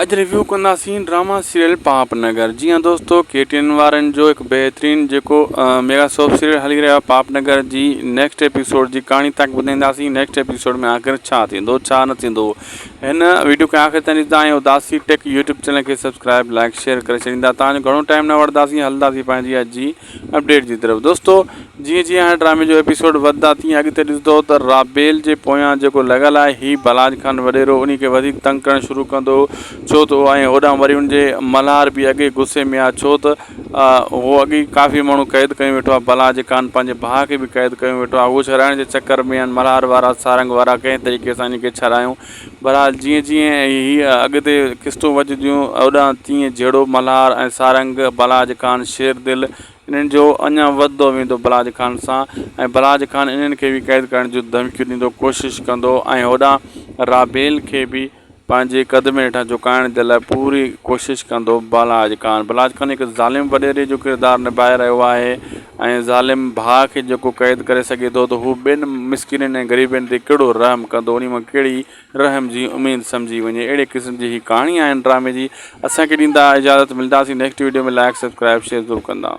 اڄ ريويو ڪنداسين drama serial پاپ نگر جي ها دوستو ڪي ٽي اين وارن جو هڪ بهترين جيڪو ميگا سوپ سيريل هلي رهيو آهي پاپ نگر جي نيڪسٽ ايپيسوڊ جي ڪهاڻي تان ٻڌائينداسين نيڪسٽ ايپيسوڊ ۾ آخر ڇا ٿيندو ڇا نه ٿيندو هن ويڊيو کي آخر تائين ڏسندا ۽ اداسي ٽيڪ يوٽيوب چينل کي سبسڪرائب لائڪ شيئر ڪري ڇڏيندا تان جو گهڻو ٽائيم نه وٺنداسين هلنداسين پنهنجي اڄ جي اپڊيٽ جي طرف دوستو جيئن جيئن هاڻي ڊرامي جو ايپيسوڊ وڌندا تيئن اڳتي ڏسندو ته رابيل جي پويان جيڪو لڳل آهي هي بلاج خان وڏيرو انهي کي وڌيڪ تنگ ڪرڻ شروع ڪندو ڇو ته ۽ هوڏانهن وري ان جي ملهار به اڳي غصي ۾ آهي ڇو ته هو اڳي ڪافي ماڻهو قيد ڪيون ويٺو آهي بلاج خان پنهنجي ڀاء کي به قيد ڪيون ويٺو آهي اهو ڇڏائڻ جي چڪر ۾ آهن ملهار وارا سارنگ وارا ڪنهن طريقي سان ان کي ڇڏايون بهرحال جيئن جيئن هي اڳتي قسطون وڌنديون اوڏانهن تيئن جهيڙو ملهار ۽ سارنگ، بلاج خان، شير دل انهن جو اڃا وڌندو ويندو بلاج خان سان ۽ بلاج خان انهن کي به قيد ڪرڻ جون ڌمڪيون ڏيندو ڪوشش ڪندو ۽ هوڏانهن رابيل کي به پنهنجي قدمن هيٺان جهڪائڻ جي لاء پوري ڪوشش ڪندو بلاج خان بلاج خان هڪ ظالم وڏيري جو ڪردار نڀائي رهيو آهي ۽ ظالم ڀاء کي جيڪو قيد ڪري سگهي ٿو ته هو ٻين مسڪينن ۽ غريبن تي ڪهڙو رحم ڪندو انهي مان ڪهڙي رحم جي اميد سمجهي وڃي اهڙي قسم جي هي ڪهاڻي آهي ڊرامي جي اسان کي ڏيندا اجازت ملداسين next video ۾ like subscribe share ضرور ڪندا.